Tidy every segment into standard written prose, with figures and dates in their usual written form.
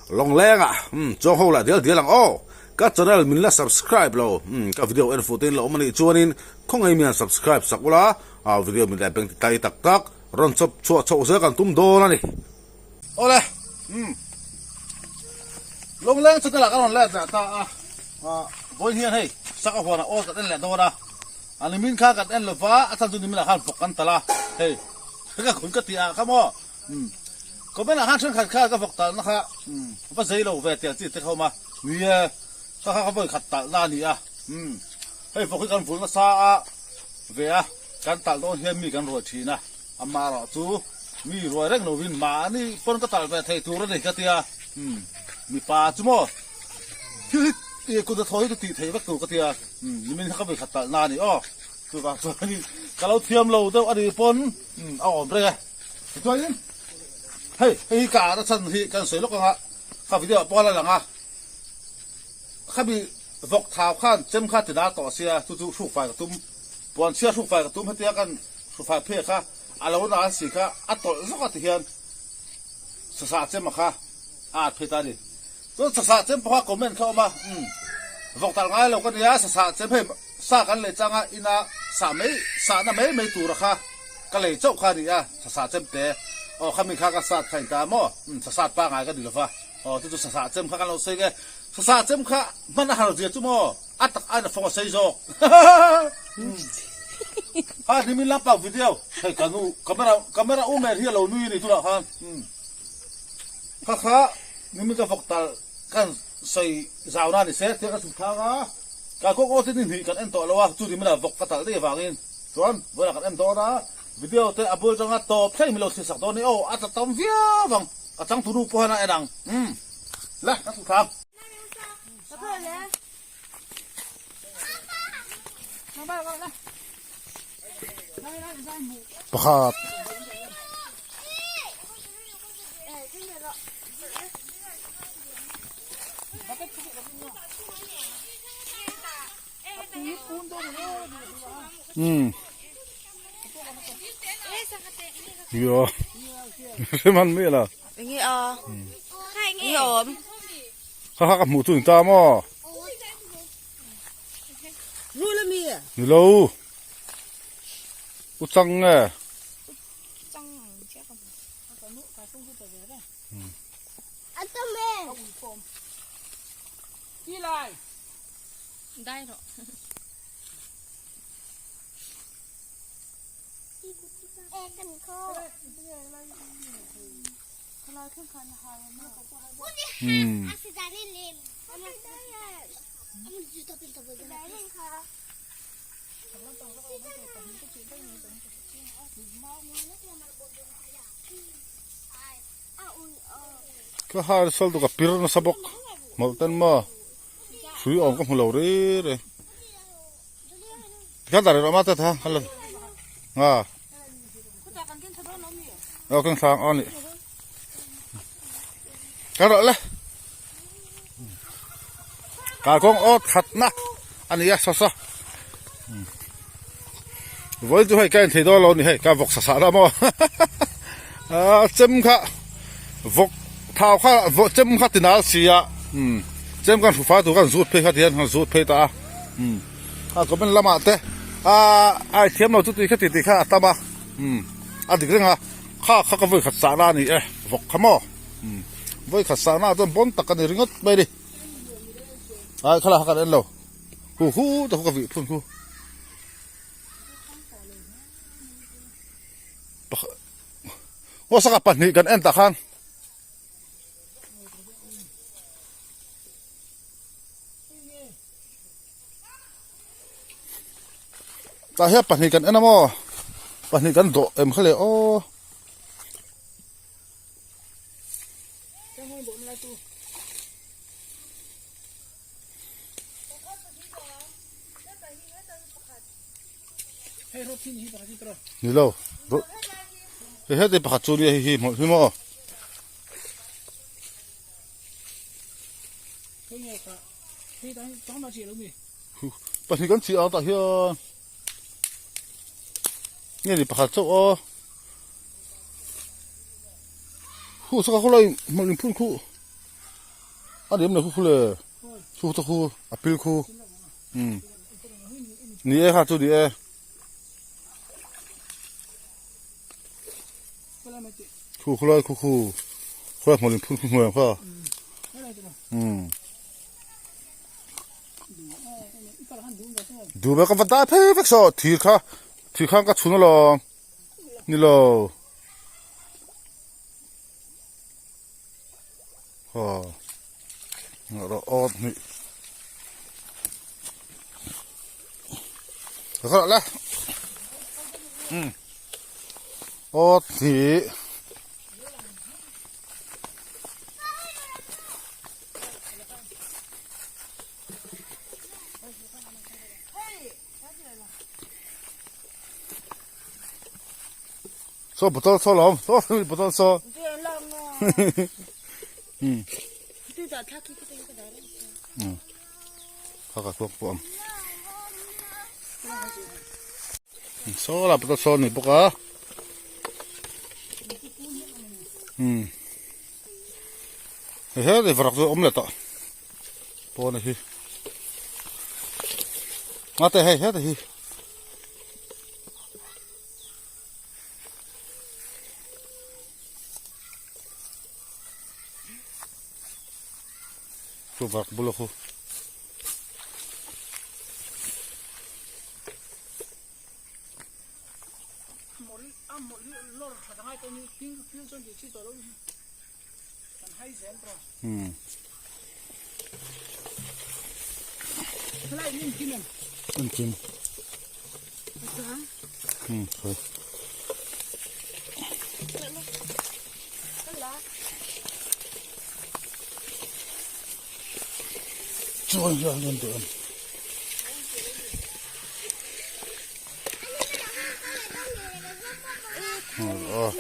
Lawngleng ah umm chuang ho lah dial dial ang aw. Ka channel min la subscribe lo umm ka video en fuh te in la awm a nih chuanin khawngaih mian subscribe sak ula ah video min la beng ti tai tak tak rawn chawp chhuah chhoh zel kan tum dawn a ni. Awle umm Lawngleng channel ah kan rawn let leh ta a ah vawiin hian hei saka huan ah awl kan en leh dawn a a nimin kha kan en lova a chhan chu nimin ah khan vawk kan talh a hei ka khun ka tih ah kha maw. Umm comment ah khan thenkhat kha ka vawk talhna kha umm va zei lo ve tiang chi te kha awm a, ni e kha kha ka vawi khat talhna a ni a, umm hei vawk hi kan vul nasa a ve a, kan talh dawn hian mi kan ruai thin a, amaherawh chu mi ruai reng lovin mahni pawn ka talh ve thei tur a ni ka tia, umm mipa chu maw thil hi kut hnathawh hi chu tih theih vek tur ka tia, umm nimin kha ka vawi khat talhna a ni aw, chuvang chuan ka lo thiam lo deuh a nih pawn umm a awm reng e. Tichuanin hei hei hi ka ahna chhan hi kan sawi lawk ang a, kha video ah pawh a la lang a, khami vawk thau khan chem kha ti nar tawh sia chu chu hrukfai ka tum, puan chhia hrukfai ka tum hetia kan hrufai phei kha a lo nal si kha a tawlh zawk a tihian sasa chem a kha a at phei ta a ni. Chuan sasa chem pawh kha comment kha a awm a, umm vawk talh ngai lo ka nia sasa chem hei sa kan lei changa ina sah mai sahna mai mai tura kha ka lei chauh kha a ni a, sasa chem te aw khami kha ka sat kha in ta maw umm sasat pangai ka ni lova aw chu chu sasa chem kha kan lo sawi nge sasa chem kha hman a har zia chu maw a tak aiin a fawng a sei zawk umm kha hnimin lampang video hei ka nu camera camera u mer hi a lo nui a ni tunah khan umm kha kha nimin ka vawk tal kan sawi zau na ni se tia ka chhuk thang a ka kawng aw te ni hnih kan en tawh lo a chu nimin ah vawk ka talh daih avangin chuan vawilah kan en dawn a. Video te a bul changa tawp thleng min lo thlir sak dawn ni aw, a tla tam viau ang, a changtu nu pawh hian a en ang, umm la ka thu thlang. Pakhat. Umm. Yo. Hre man mai la. Nge a. Nge awm. Kha kha ka hmuh chu ni ta maw. Rul ami. Ni lo. U chang nge. Chang che ka. Dai rawh. Ka har sal tu ka pir nasa bawk mawlh ten maw hrui awm ka hmu lo re re tikhan dah rih rawh ma te tha a lan nga aw keng thlang aw ni ka rawh le kalkawng awt khat na a ni a saw saw vawiin chu hei ka inthei dawn lo a ni hei ka vawk sa sah la maw a chem kha vawk thau kha chem kha ti nal si a umm chem khan hrufa tur khan zut phei kha ti hian han zut phei ta a umm a comment lamah te a a thiam lo chu tih kha ti tih kha a tam a umm a dik reng a kha kha ka vawi khat sah na a ni e vawk kha maw umm vawi khat sah na ah chuan bawn tak a ni ringawt mai a ni ai kha lah kha kan en lo. Hu hu te khu ka vih phun khu. Aw saka pahnih kan en tah khan. Tah hian pahnih kan en a maw? Pahnih kan dawh em kha le aw. Ni lo hei heti pakhat chu nia hei hi hmawlh hi maw pahnih kan chih ang tah hian nge ni pakhat chauh aw hu saka khawlai hmawlh inphun khuh. A ni em le khu khu le khu te khu a pil khu umm ni e kha chu ni e. Khu khu lai khu khu khu lai hmawlh in phun khu hnuai ang kha umm duh ve ka va dai phei vek saw thir kha thir khan ka chhun alawm ni lo. Aw rawh awt hnih ka kal la um awt hnih Saw bottle saw lawm saw bottle saw um um kha ka kuak pawh ang saw la bottle saw ni bawk a um he he varak chu awm leh tawh pawn a hi ngate hei heta hi. Chu vak bul a khu. Hmm. Engkim. Hmm, khawi. Chuan hian an duh em. Oh.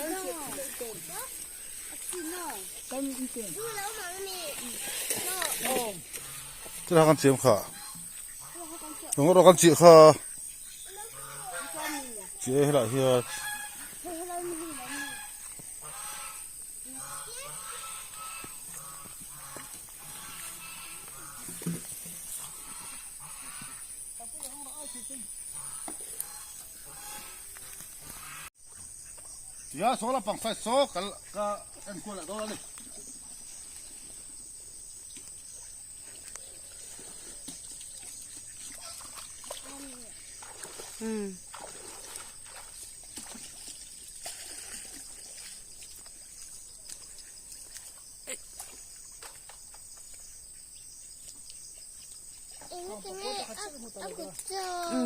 Thil kan chiam kha eng erawh kan chih kha chih e helaiah hian Tia saw lampang side saw kal ka enkual leh dawn a ni.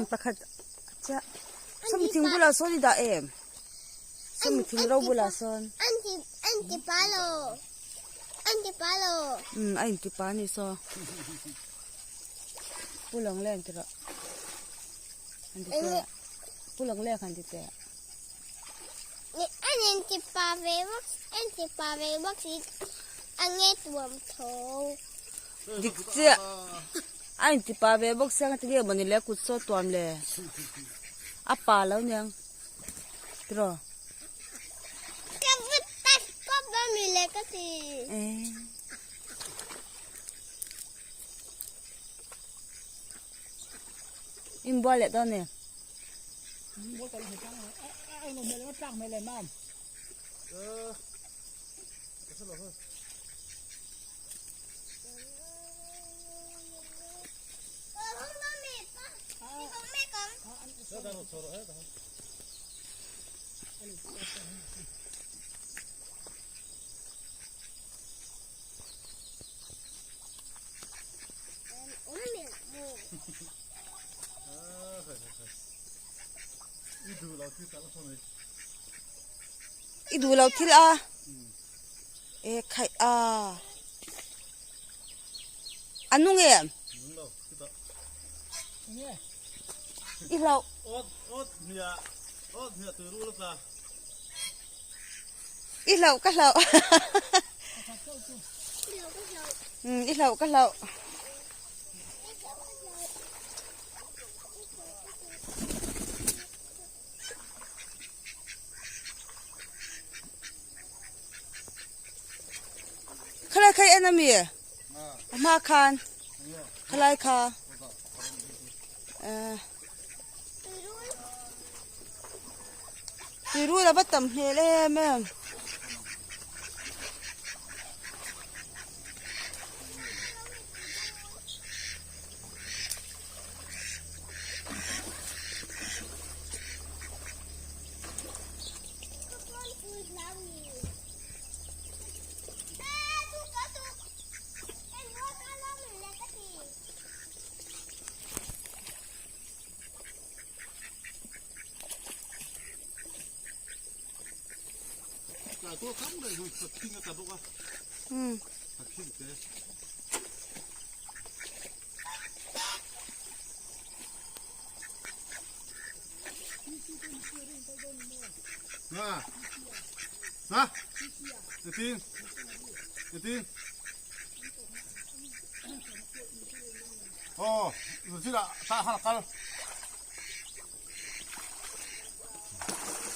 Pakhat chiah sawmi thing bulah sawn i dah em sawmi thing ro bulah sawn umm a intipa a ni saw pu lang leng ti rawh an ti teh pu lang leng han ti teh dik chiah a intipa ve bawk sia nga tinge mawni le kut saw tuam le a pa lo niang tiraw. Inbual leh dawn e. I duh lo thil a e khaih a a nung em i hlauh i hlauh ka hlauh i hlauh ka hlauh. Khalai khai en ami? A hma khan khalai kha eh Tuirul a va tam hmel em em.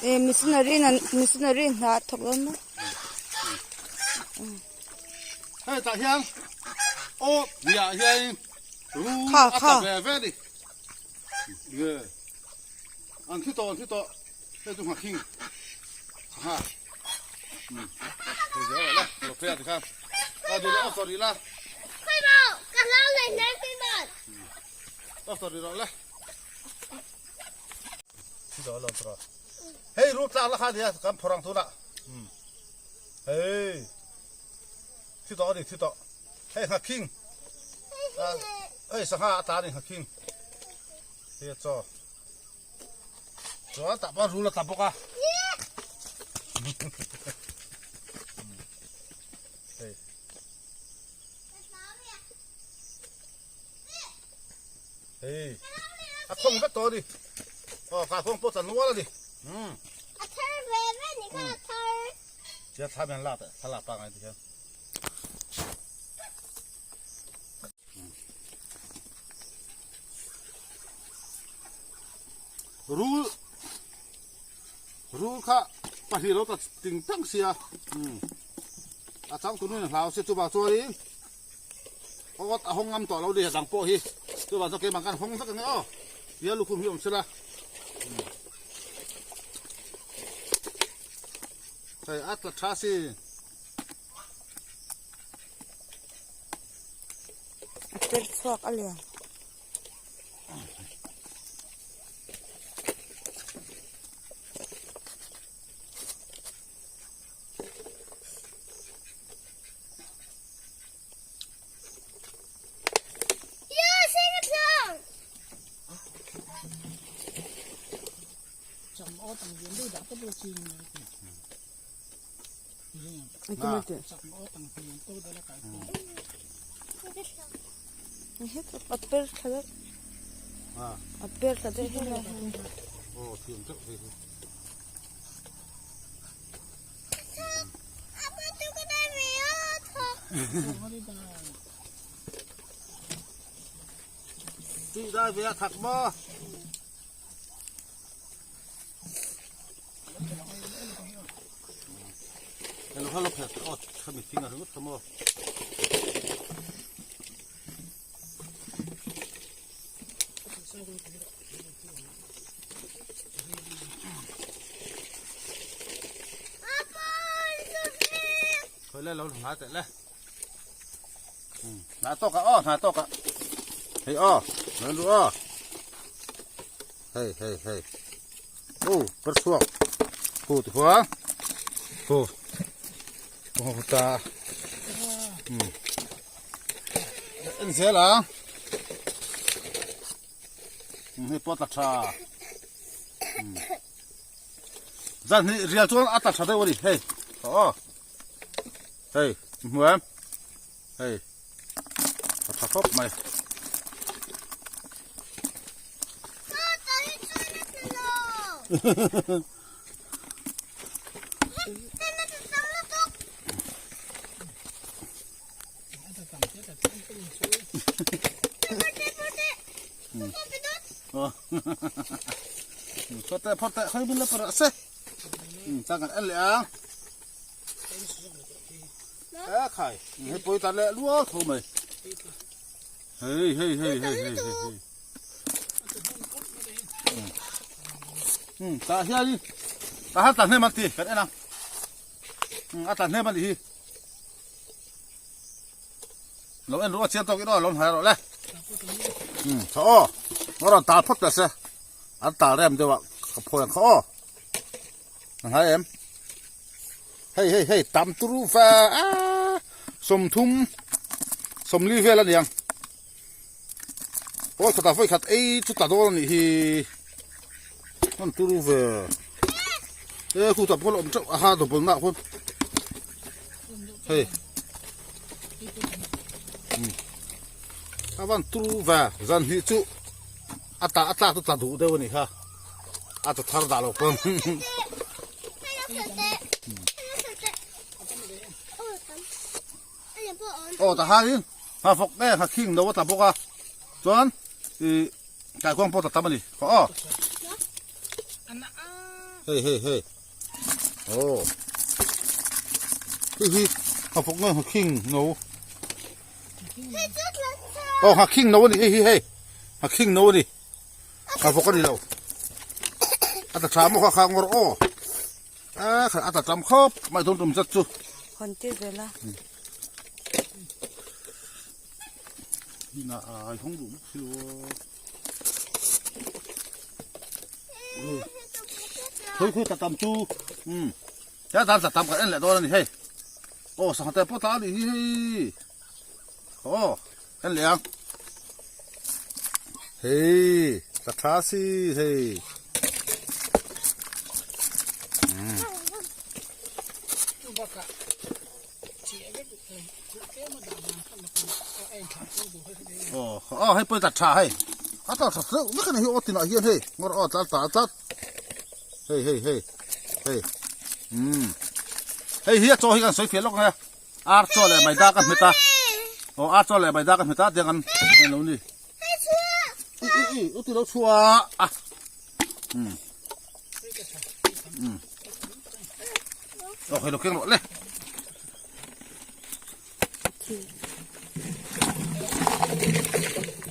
Eh missionary na missionary hna a thawk dawn maw? Hei tah hian aw niah hian ru Kha a kha. ta ve ve ni. Nge an thi tawh an thi tawh hei chu nghakhing ha. Hei zel la lo phei a tikhan. A duh leh off tawh rih la. Off tawh rih rawh le. Hei ru tlak la kha nia kan phawrh ang tunah. Hei thi tawh a ni thi tawh. Hei nghakhing. Hei sangha a tla a ni nghakhing. Hei a chaw. Chuan tah pawh rul a tla bawk a. Hei. Hei a khawng vek tawh a ni. Aw ka khawng pawh tla nual a ni. Umm. A thar ve ve ni kha a thar. Tia thla mian lak teh thla lak pangai ti hian. Rul rul kha pahnih lo ta ting tang sia. Umm. A chang tunin hlau sia chuvang chuanin Awt a hawng ngam tawh lo ni dang pawh hi chuvang chuan keimah khan hawng vek ang e aw tia lukhum hi awm sela hei a tla tha si. A per chhuak a lian. A per thla deuh a per thla deuh hi Tih dai ve a thak maw? Hello hello phet aw khami thing a ringawt kha maw? Thôi lên lâu há tệ lên. Hna tawk ah aw hna tawk ah. Hei aw, nan ru aw. Hei hei hei. Ô, per chhuak. Hu ti hua. Hu. Hu ta. En zel ang. Hei pawh tla tha. Zan hi rial chuan a tla tha deuh a ni. Hei. Aw. Hei, hmu em? Hei. A tha khawp mai. Phawt teh, phawt teh, khawi bul la parah se. Ta kan en leh ang. E khai, hei pawi ta leh luau tho mai. Hei hei hei hei hei hei hei. Tah hianin tah hian tla hnem an ti kan en a. A tla hnem a nih hi. Lo en ruah chiang tawk in aw lo hnai rawh le. Tha aw. Ngaw rawn tal phawt teh se. An tal rem deuh a ka phawi ang kha aw. A hnai em. Hei hei hei tam turu va a 30 40 vel a niang. Aw khatah vawi khat ei chu ta dawn a nih hi. An turu ve. E khu ta pawh awm teuh a ha double na khawn. Hei. A van turu ve zan hnih chu a ta a tlak chu tla duh deuh a nih kha. A ta thar dah lo pawn. Aw ta hain nghafawk nge nghakhing no a tla bawk a chuan ih kaikuang pawh a tla tam a ni khaw aw hei hei hei aw hei hi nghafawk nge nghakhing no aw nghakhing no a ni hei hi hei nghakhing no a ni nghafawk a ni lo a tla tha maw kha kha ngawr aw. A khat a tla tam khawp mai dawn tum zat chu. Hawn tir vel a. Hina ai hawng duh bawk si lo. Khui khui tla tam chu. Um. He dan tla tam kan en leh dawn a ni hei. Aw sangha te pawh tla a nih hi hei. Aw en leh ang. Hei tla tha si hei. Aw aw hei pawh tla tha hei. A tla tha hleuh vek a ni hi aw tinah hian hei ngawr aw tla tla tlat. Hei hei hei hei umm hei hi a chaw hi kan sawi fiah lawk ang e. Ar chaw leh maida ka hmet a aw ar chaw leh maida ka hmet a tiang an en lo ni i i i u ti lo chhuah a um um aw hei lo keng rawh le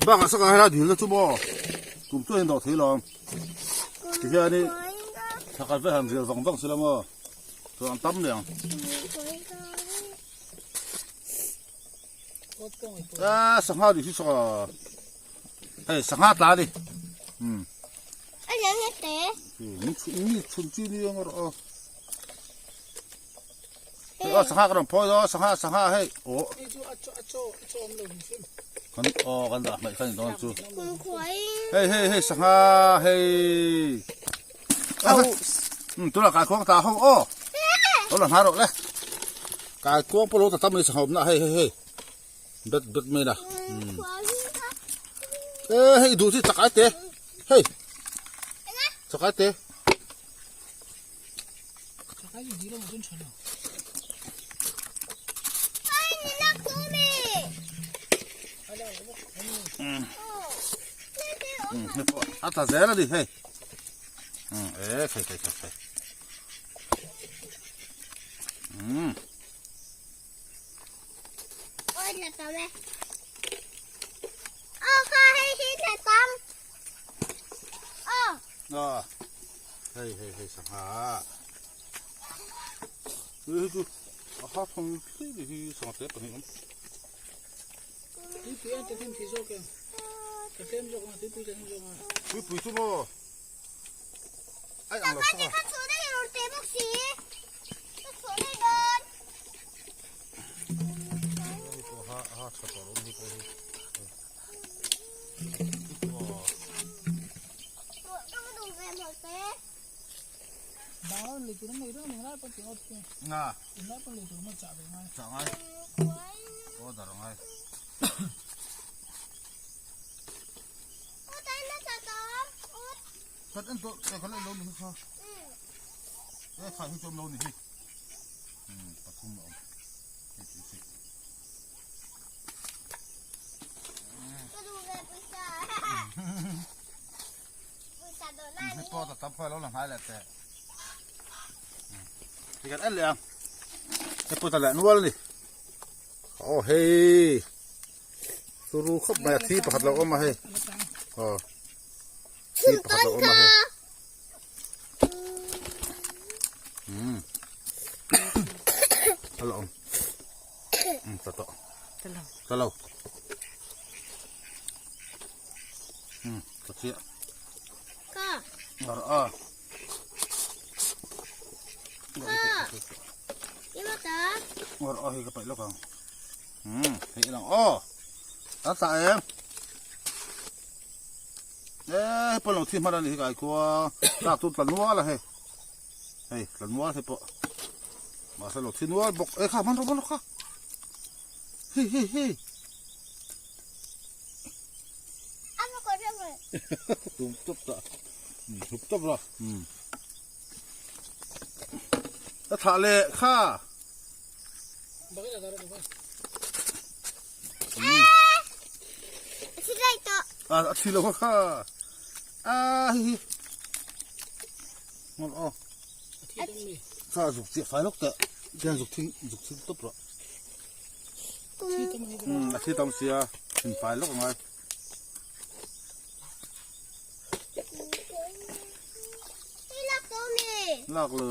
bakah saka helai dil na chu maw tum chu a in dawh thei lo ang tihianin thakhat vel han rial vang vang sela maw. Chuan an tam leh ang. A sangha ri hi saka. Hei sangha tla ni. Um. A lian nge te. Mi chhun mi chhun chi ni ang ro. Hei a sangha ka rawn phawi dawn sangha sangha hei. Oh. Kan oh kan dah hmaih khan ni dawn chu. Hei hei hei sangha hei. Tuna kai khuang ta ho aw lo la hna rawh le kai khuang pawh lo ta tam ani sangha awmna hei hei hei bet bet mai na e hei duh chi chakai te hei chakai te A tla zel a ni hei. E khai khai khai khai. Um. Ôi là tao đây. Ô kha hei hi là tam. Ô. À. Hei hei hei sangha. Ui chu. A ha thong thli hi sangha te pahnih awm. Tuipui an tlahnem thei zawk em? Ka tlem zawk ang a, tuipui tlahnem zawk ang a. Tuipui chu maw? Ai ang lo sak a. Ka chhuah daih rawn teh bawk si. Ka chhuah daih dawn. Hei pawh ha ha tha tawh lo ni pawh hi. Bang lei tur an nei reng a ni, lai pawn tih ngawt khi. Nga. Lai pawn lei tur maw chah ve ngai. Chah ngai. Order ngai. Khat en tawh eh khat en lo ni hi kha. Eh khai hi chu awm lo ni hi. Hmm pathum a awm. Hei chu si. Hei pawh ta tam khawi lo la hnai leh teh. Hei kan en leh ang. Hei pawh ta leh nual a ni. Aw hei. Turu khawp mai a thi pakhat lo awm a hei. Aw. Thi pakhat lo awm a hei. Um. A lo awm. Um ta tawh. Ta lo. Ta lo. Um ta chiah. Ka. Ngar a. Ngar a hei ka paih lawk ang. Um hei lang aw. Ta ta em. E pawh lo thi hman ani hi kai kua. Ta tu tla nual a hei. Hei tla nual hei pawh. Mahse lo thi nual bawk. E kha man ro man ro kha. Hei hei hei. Tum tawp ta. Hup tawp la. Ka thlah leh kha. A thi lo kha kha. A hi hi. Ngon o. Kha zuk chiah fai lawk teh. Khian zuk thing zuk thing tawp rawh. A thi tam sia thin fai lawk angai. Lak lo.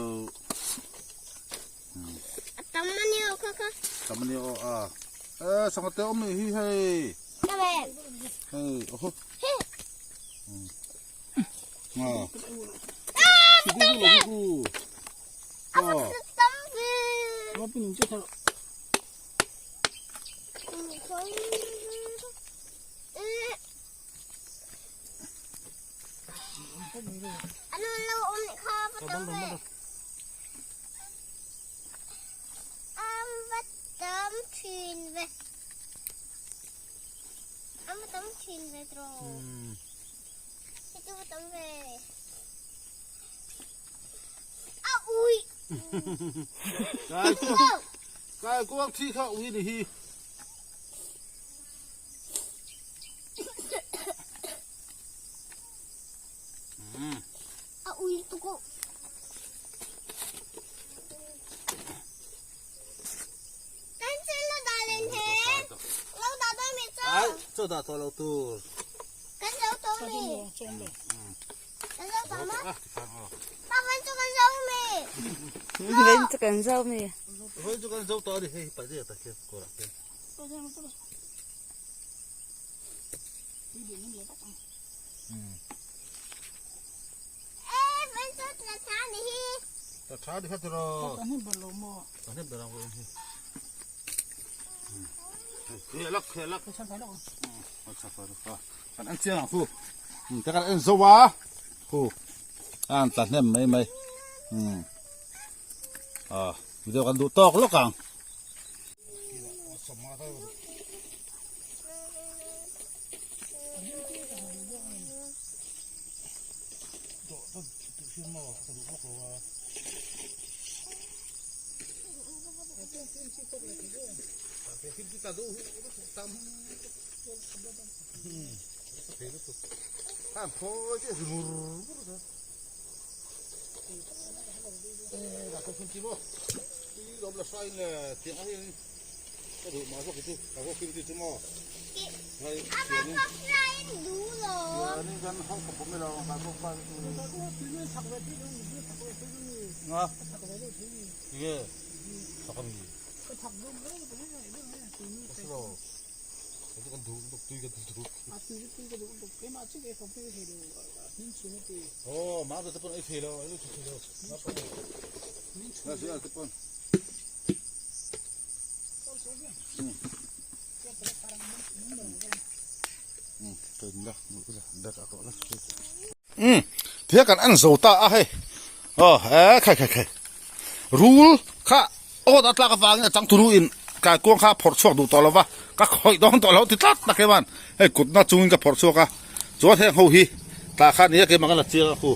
Tam ani o kha kha. Tam ani o a. E sanga te om ni hi hei. Hei oho. Ah. Ah. Kai kuang thi kha ui ni hi. A ui tu ko. Kan sin lo dah len he. Lo dah dawn mi chaw. Ai, chaw dah tawh lo tur. Kan zo tawh mi. Kan zo tawh ma. Pa vawi chu kan zo mi. Vawi chu kan zo mi. Vawi chu kan zo tawh a ni hei pa zia ta khian kawrah khian. E vawi chu tla tha ni hi. Tla tha ni kha tiraw. Kan hnim ber lo maw. Kan hnim ber ang vawi hi. Kheh lak kheh lak. Ka chhan fai lak. Ka chhan fai lak. Kan en chiang ang khu. Ka kan en zo a. Khu. An tla hnem mai mai. Ah, video kan duh tawk lawk ang. Thil kan en zo ta a hei aw he khai khai khai rul kha awt a tlak avangin a changtunu in kaikuang kha a phawrh chhuak duh tawh lo va ka khawih dawn tawh lo ti tlat tak hian hei kutna chungin ka phawrh chhuak a chuan heng ho hi tah khan nia keimah ka la chiang a khu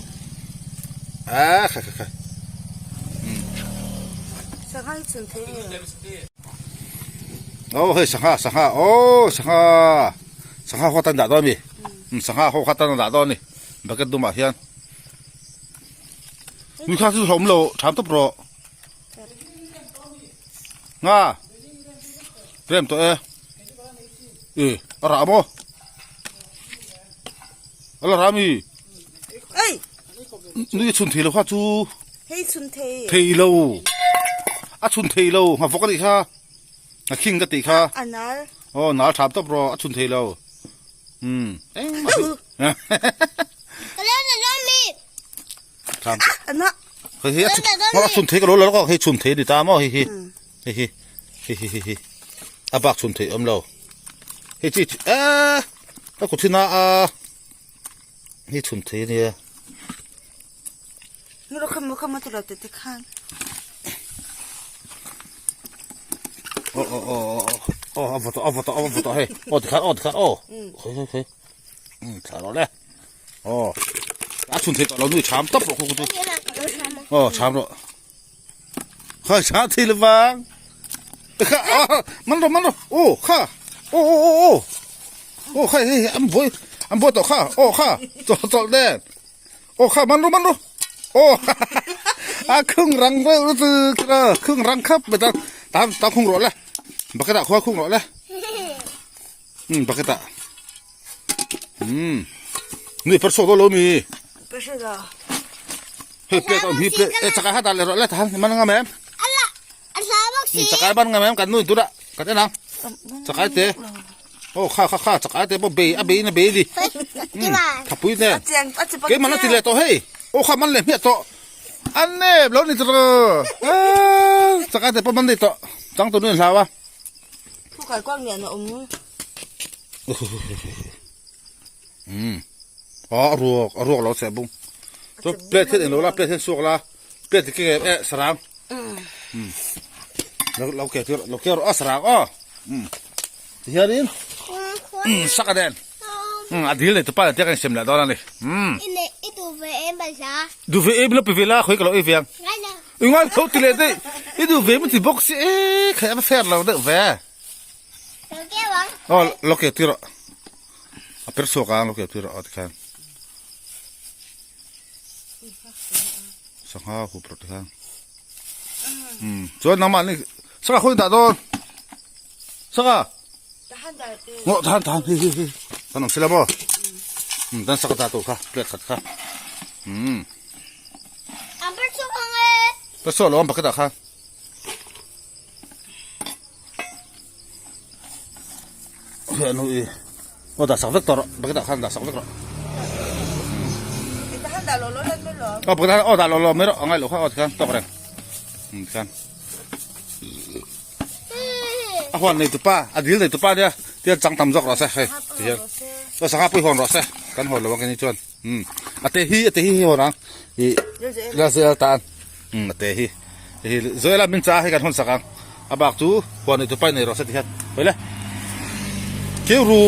a khai khai khai. Sangha hi chhun thei nge? Aw hei sangha sangha aw sangha sangha ho tan dah dawn a mi sangha ho kha tan dah dawn a ni bucket dumah hian mi kha chu hlawm lo tham tawp rawh nga rem tawh e e. A rah maw? A la rah mi? Ei! Nui a chhun thei lo kha chu. Hei chhun thei. Thei lo. A chhun thei lo. Nghavawk a nih kha. A khing ka tih kha. A nal. Aw nal thap tawp rawh a chhun thei lo. Umm. Engmah hi. Ka lo na dawn mi. Thap. A na. Hei hi a chhun a chhun thei ka lo la lawk a hei chhun thei a ni ta maw hei hi. Hei hi. Hei hi hei hi. A bak chhun thei awm lo. Hei chi eh ka kut hi na a. Hei chhun thei a nia. Nuro kha mo kha mo tilo te te khan. Oh oh oh oh oh a vawt a vawt a vawt hei aw tikhan aw tikhan aw khoi khoi khoi um thla rawh le aw a chhun thei tawh lo nui cham tawp rawh khu chu aw cham rawh khai cham thei lo vang kha man rawh man rawh aw kha aw aw aw aw aw khai hei an buai an buai tawh kha aw kha chawlh chawlh nen Aw kha man ru man ru aw a khung rang reuh lutuk a khung rang khap mai ta ta ta khung rawh le bucket ah khuan khung rawh le um bucket ah um nui per chhuak dawn lo mi hei plate awm hi plate e chakai ha dah leh rawh le tahan man ngam em chakai ban ngam em kan nui tur ah kan en ang chakai te. Aw kha kha kha chak ai te pawh bei a bei in a bei a ni thapui nen keimah na ti leh tawh hei aw kha man leh hmiah tawh a nep lo ni tawh aaa chak ai te pawh man nei tawh chang tur in hlau a um aw a ruak a ruak lo cheh bung chuan plate hian englo la plate hian suak la plate hi keng em eh sarang um lo ke tir lo ke rawh a sarang aw um. Tihianin sak a den a dil nei tupa tia kan sem leh dawn a ni. I duh ve em balhla? Duh ve em lo pe ve la khawi ka lo ei ve ang. I ngai tho ti leh daih i duh ve maw ti bawk si e khai a va fair lo deuh ve. Aw lo ke tir rawh a per chhuak ang lo ke tir rawh aw tikhan sangha hup rawh tikhan. Chuan nangmah ni sangha khawi dah dawn. Saka. Ngo tahan tahan hi hi hi. Kan awm sila maw? Um dan saka ta tu kha plate khat kha. Um. An per chhuak ang e. Per chhuak lo ang bucket ah khan. Hei anu i. Aw dah sak vek tawh rawh bucket ah khan dah sak vek rawh. Tahan dah lo lo lan mai lo. Aw bucket ah aw dah lo lo mai rawh angai lo kha aw tikhan tawk reng. Um tikhan. A huan nei tupa a dil nei tupa nia tian chang tam zawk rawh se hei ti hian aw sangha pui hawn rawh se kan hawn lo ang keni chuan um a te hi a te hi hi hawn ang ih la zel tan um a te hi hei Joela min cha hei kan hawn sak ang a bak chu huan nei tupa in nei rawh se ti hian hawi le keu ru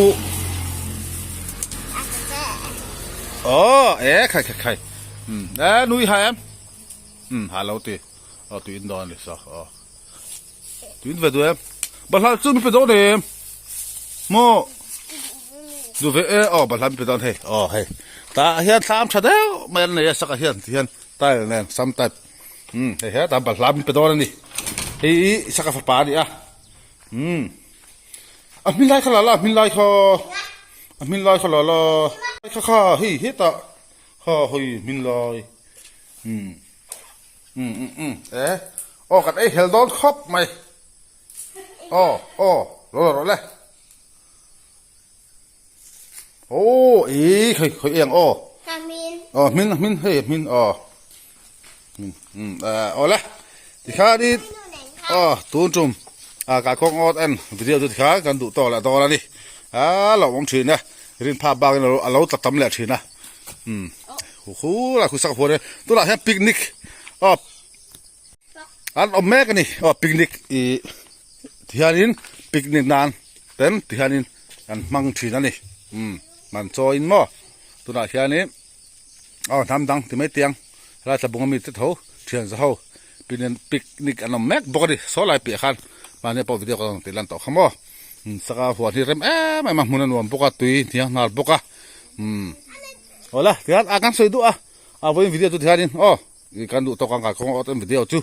aw e khai khai khai um e nui hai em um ha lo ti aw tuiin dawn a ni saw aw. Tuin ve duh em? Balhla chu min pe dawn em? Maw? Duh ve e, aw balhla min pe dawn hei, aw hei. Tah hian thlam tha deuh mai an nei a saka hian ti hian tile nen sam type. Um hei hetah balhla min pe dawn a ni. Hei hi saka fapa a ni a. Um a hmin lai kha la la a hmin lai kha a hmin lai kha la la kha kha hei hetah kha hei hmin lai um. Um um um e aw kan ei hel dawn khawp mai aw aw lo la rawh le aw i khoi khoi eng aw aw hmin hmin hei hmin aw hmin um aw le tikhanin aw tun tum a ka kawng awt en video chu tikhan kan duh tawk leh dawn a ni a lo awm thin e rin phak bakin a lo tla tam leh thin a um Hu lai khu sak huan e tunah hian picnic aw an awm mek a ni aw picnic ih tihianin picnic nan ten tihianin an hmang thin a ni umm man chawiin maw tunah hianin aw hnam dang ti mai tiang helai tlabung ami te tho thian za ho picnic an awm mek bawk a ni saw lai piah khan mahni pawh video ka rawn tih lan tawh kha maw saka huan hi rem em em a hmun a nuam bawk a tui hniang hnar bawk a umm. Awle tihian a kan sawi duh a a vawiin video chu tihianin aw kan duh tawk ang ka kawng awt em video chu.